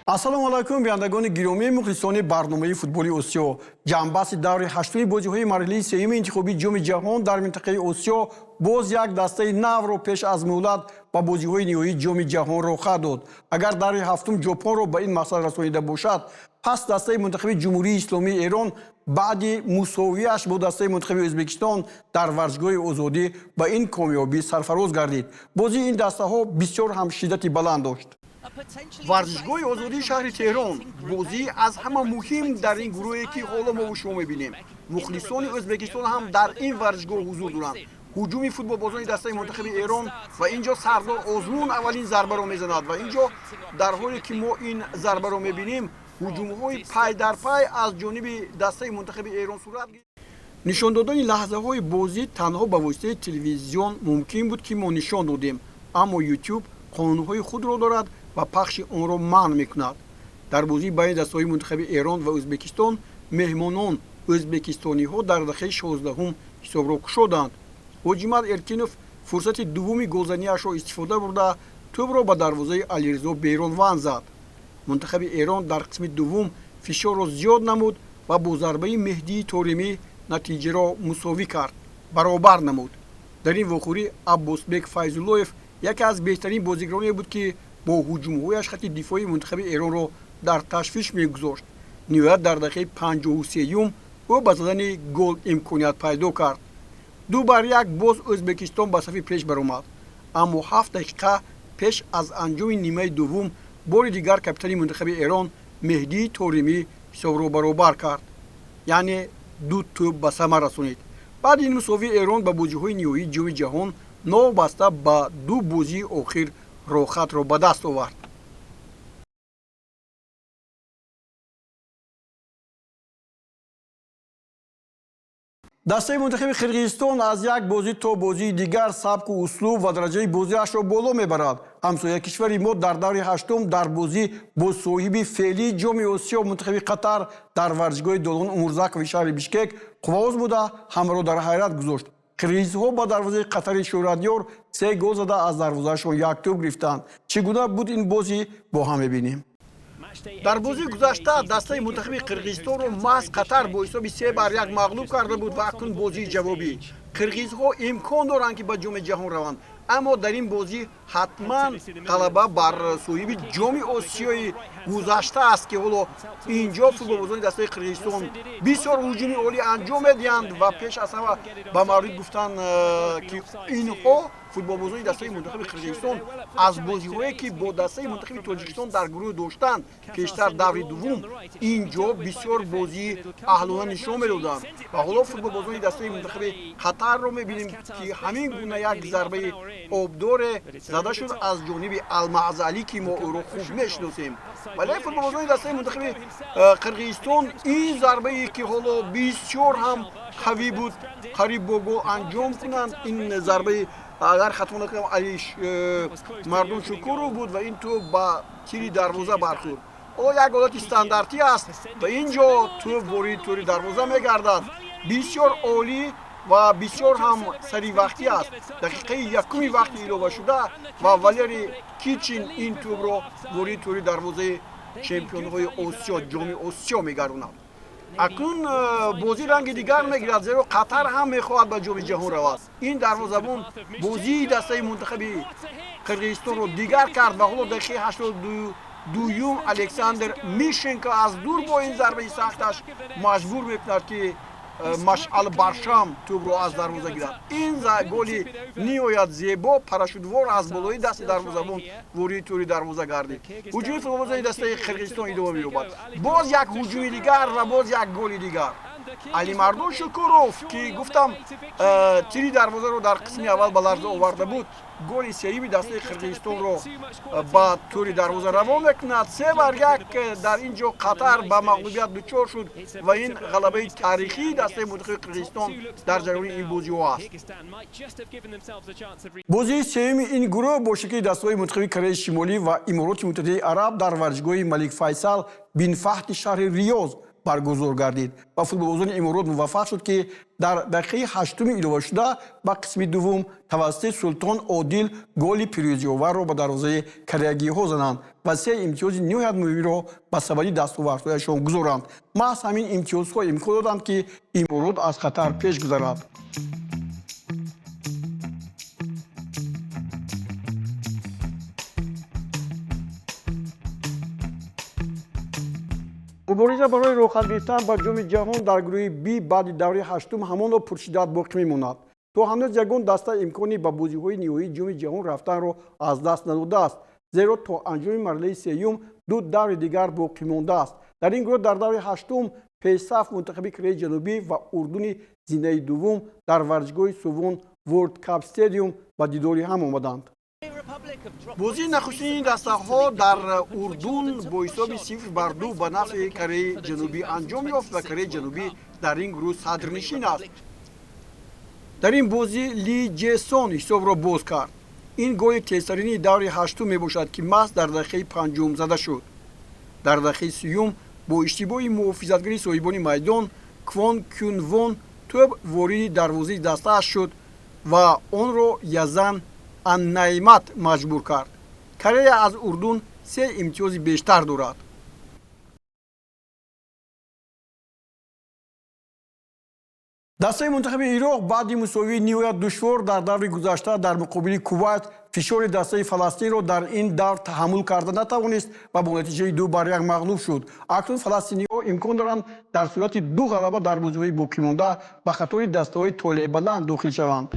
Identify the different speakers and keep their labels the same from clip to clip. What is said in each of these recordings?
Speaker 1: Ассалому алайкум, бинандагони гиромӣ, мухлисони барномаи футболи Осиё. Ҷамъбасти даври ҳаштуми бозиҳои марҳилаи сеюми интихобии Ҷоми ҷаҳон дар минтақаи Осиё боз як дастаи навро пеш аз муҳлат ба бозиҳои ниҳоии Ҷоми ҷаҳон роҳхат дод. Агар даври ҳафтум Ҷопонро ба ин мақсад расонида бошад, пас дастаи мунтахаби Ҷумҳурии Исломии Эрон баъди мусовиаш бо дастаи мунтахаби Ӯзбекистон дар варзишгоҳи Озодӣ ба ин комёбӣ сарфароз гардид. Бозии ин дастаҳо бисёр ҳам шиддати баланд дошт. Варзишгоҳи Озодии шаҳри Теҳрон, бозӣ аз ҳама муҳим дар ин гурӯҳе, ки ҳоло мо шумо мебинем. Мухлисони Ӯзбекистон ҳам дар ин варзишгоҳ ҳузур доранд. Ҳуҷуми футболбозони дастаи мунтахаби Эрон ва ин ҷо Сардор Озмун аввалин зарбаро мезанад ва ин ҷо, дар ҳоле ки мо ин зарбаро мебинем, ҳуҷумҳои пай дар пай аз ҷониби дастаи мунтахаби Эрон сурат. Нишон додани лаҳзаҳои бозӣ танҳо ба воситаи телевизион мумкин буд, ки мо нишон додем, аммо Ютуб қонунҳои худро дорад ва пахши онро манъ мекунад. Дар бозии байни дастаҳои мунтахаби Эрон ва Ӯзбекистон меҳмонон, ӯзбекистониҳо, дар дақиқаи 16-ум ҳисобро кушоданд. Ҳоҷимар Эркинов фурсати дуввуми голзаниашро истифода бурда, тӯбро ба дарвозаи Алиризо Беронванд зад. Мунтахаби Эрон дар қисми дуввум фишорро зиёд намуд ва бо зарбаи Меҳдии Торимӣ натиҷаро мусовӣ кард, баробар намуд. Дар ин вохӯрӣ Аббосбек Файзуллоев яке аз беҳтарин бозигароне буд, ки бо ҳуҷумҳояш хати дифоии мунтахаби Эронро дар ташвиш мегузошт. Ниҳоят, дар дақиқаи 53-юм ӯ ба задани гол имконият пайдо кард. 2-1 боз Ӯзбекистон ба сафи пеш баромад, аммо 7 дақиқа пеш аз анҷоми нимаи дуввум бори дигар капитани мунтахаби Эрон Меҳдии Торимӣ ҳисобро баробар кард, яъне ду тӯб ба самар расонид. Баъди ин мусовии Эрон ба бозиҳои ниҳоии Ҷоми ҷаҳон новобаста ба ду бозии охир роҳхатро ба даст овард. Дастаи мунтахаби Қирғизистон аз як бозӣ то бозии дигар сабку услуб ва дараҷаи бозиашро боло мебарад. Ҳамсоя кишвари мо дар даври ҳаштум дар бозӣ бо соҳиби феълии Ҷоми Осиё, мунтахаби Қатар, дар варзишгоҳи Долон Умурзакови шаҳри Бишкек қувваоз буда, ҳамаро дар ҳайрат гузошт. Қирғизҳо ба дарвозаи Қатари шӯҳратёр се гол зада, аз дарвозаашон як тӯб гирифтанд. Чӣ гуна буд ин бозӣ, бо ҳам мебинем. Дар бозии гузашта дастаи мунтахаби Қирғизистонро маҳз Қатар бо ҳисоби 3-1 мағлуб карда буд ва акнун бозии ҷавобӣ. Қирғизҳо имкон доранд, ки ба Ҷоми ҷаҳон раванд, аммо дар ин бозӣ ҳатман ғалаба бар соҳиби Ҷоми Осиёи гузашта аст, ки ҳоло инҷо футболбозони дастаи Қирғизистон бисёр ҳуҷуми олӣ анҷом медиҳанд. Ва пеш аз ҳама ба маврид гуфтан, ки инҳо, футболбозони дастаи мунтахаби Қирғизистон, аз бозиҳое, ки бо дастаи мунтахаби Тоҷикистон дар гурӯҳ доштанд пештар, даври дуввум, инҷо бисёр бозии аҳлона нишон медоданд. Ва ҳоло футболбозони дастаи мунтахаби Қатарро мебинем, ки ҳамин гуна як зарбаи обдоре зада шуд аз ҷониби Алмаъзалӣ, ки мо ӯро хуб мешиносем. Вале футболбозони дастаи мунтахаби Қирғизистон ин зарбае, ки ҳоло бисёр ҳам қавӣ буд, қариб бо гол анҷом кунанд. Ин зарбаи, агар хато накунам, Али Мардон Шукуров буд ва ин тӯб ба тири дарвоза бархӯрд. Ҳоло як ҳолати стандартӣ аст ва ин ҷо тӯб вориди тӯри дарвоза мегардад. Бисёр олӣ ва бисёр ҳам саривақтӣ аст. Дақиқаи якуми вақти иловашуда ва Валери Кичин ин тӯбро вориди тӯри дарвозаи чемпионҳои Осиё, Ҷоми Осиё мегардонад. Акнун бозӣ ранги дигар мегирад, зеро Қатар ҳам мехоҳад ба Ҷоми ҷаҳон равад. Ин дарвозабон бозии дастаи мунтахаби Қирғизистонро дигар кард ва ҳоло дақиқаи 82-юм Александр Мишенко аз дур бо ин зарбаи сахташ маҷбур мекунад, ки Машъал Баршам тӯбро аз дарвоза гирад. Ин голи ниҳоят зебо, парашютвор аз болои дасти дарвозабон вориди тӯри дарвоза гардид. Ҳуҷуми футболбозони дастаи Қирғизистон идома меёбад. Боз як ҳуҷуми дигар ва боз як голи дигар. Алимардон Шукуров, ки гуфтам, тири дарвозаро дар қисми аввал ба ларза оварда буд, голи сеюми дастаи Қирғизистонро ба тӯри дарвоза равон мекунад. 3-1. Дар ин ҷо Қатар ба мағлубият дучор шуд ва ин ғалабаи таърихии дастаи мунтахаби Қирғизистон дар ҷараёни ин бозиҳо аст. Бозии сеюми ин гурӯҳ бо ширкати дастаҳои мунтахаби Кореяи Шимолӣ ва Имороти Муттаҳидаи Араб дар варзишгоҳи Малик Файсал бин Фаҳди шаҳри Риёз. Баргузор гардид ва футболбозони Иморот муваффақ шуд, ки дар дақиқаи ҳаштуми иловашуда ба қисми дуввум тавассути Султон Одил голи пирӯзиоварро ба дарвозаи кореягиҳо зананд ва се имтиёзи ниҳоят муҳимро ба сабади дастовардҳояшон гузоранд. Маҳз ҳамин имтиёзҳо имкон доданд, ки Иморот аз Қатар пеш гузарад. Мубориза барои роҳхат гирифтан ба Ҷоми Ҷаҳон дар гурӯҳи Б баъди даври ҳаштум ҳамонро пуршиддат боқӣ мемонад. То ҳанӯз ягон даста имкони ба бозиҳои ниҳоии Ҷоми Ҷаҳон рафтанро аз даст надодааст, зеро то анҷоми марҳилаи сеюм ду даври дигар боқӣ мондааст. Дар ин гурӯҳ дар даври ҳаштум пешсаф мунтахаби Кореяи Ҷанубӣ ва Урдуни зинаи дуввум дар варзишгоҳи Сувон World Cup Stadium ба дидори ҳам омаданд. Бозии нахустини дастаҳо дар Урдун бо ҳисоби 0-2 ба нафъи Кореяи Ҷанубӣ анҷом ёфт ва Кореяи Ҷанубӣ дар ин гурӯҳ садрнишин аст. Дар ин бозӣ Ли Ҷесон ҳисобро боз кард. Ин голи тезтарини даври ҳаштум мебошад, ки маҳз дар дақиқаи панҷум зада шуд. Дар дақиқаи сиюм бо иштибоҳи муҳофизатгари соҳибони майдон Квон Кюнвон тӯб вориди дарвозаи дастааш шуд ва онро Язан Аннаймат маҷбур кард. Корея аз Урдун се имтиёзи бештар дорад. Дастаи мунтахаби Ироқ баъди мусовии ниҳоят душвор дар даври гузашта дар муқобили Кувайт фишори дастаи Фаластинро дар ин давр таҳаммул карда натавонист ва бо натиҷаи 2-1 мағлуб шуд. Акнун фаластиниҳо имкон доранд дар сурати ду ғалаба дар бозиҳои боқимонда ба қатори дастаҳои толеъбаланд дохил шаванд.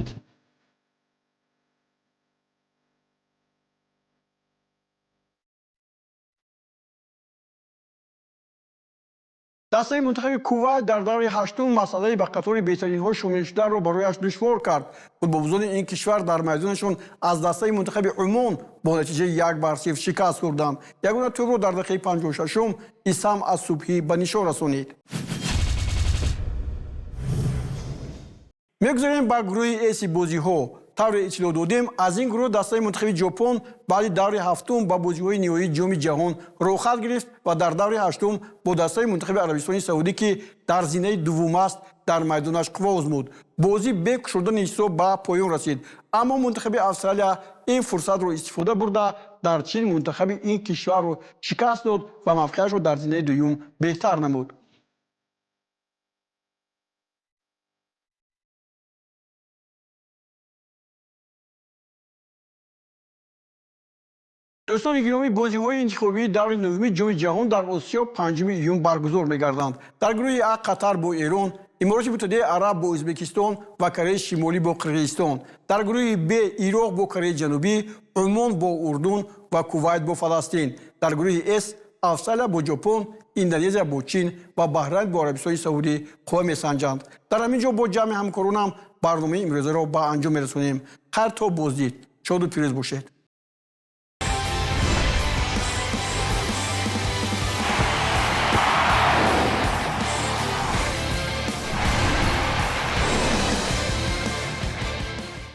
Speaker 1: Дастаи мунтахаби Кувайт дар даври ҳаштум масъалаи ба қатори беҳтаринҳо шомил шуданро барояш душвор кард. Футболбозони ин кишвар дар майдонашон аз дастаи мунтахаби Умон бо натиҷаи 1-0 шикаст хӯрданд. Ягона тӯбро дар дақиқаи 56-ум Исам аз Субҳӣ ба нишон расонид. Мегузарем ба гурӯҳи Эси бозиҳо. Тавре иттилоъ додем, аз ин гурӯҳ дастаи мунтахаби Ҷопон баъди даври ҳафтум ба бозиҳои ниҳоии Ҷоми Ҷаҳон роҳхат гирифт ва дар даври ҳаштум бо дастаи мунтахаби Арабистони Саудӣ, ки дар зинаи дуввум аст, дар майдонаш қувва озмуд. Бозӣ бе кушодани ҳисоб ба поён расид, аммо мунтахаби Австралия ин фурсатро истифода бурда дар Чин мунтахаби ин кишварро шикаст дод ва мавқеашро дар зинаи дуюм беҳтар намуд. Дӯстони гиромӣ, бозиҳои интихобии даври нӯҳуми Ҷоми Ҷаҳон дар Осиё 5 июн баргузор мегарданд. Дар гурӯҳи А Қатар бо Эрон, Имороти Муттаҳидаи Араб бо Ӯзбекистон ва Кореяи Шимолӣ бо Қирғизистон. Дар гурӯҳи Б Ироқ бо Кореяи Ҷанубӣ, Умон бо Урдун ва Кувайт бо Фаластин. Дар гурӯҳи С Австралия бо Ҷопон, Индонезия бо Чин ва Баҳрайн бо Арабистони Саудӣ қувва месанҷанд. Дар ҳамин ҷо бо ҷамъи ҳамкоронам барномаи имрӯзаро ба анҷом мерасонем. Хайр то боздид, шоду пирӯз бошед.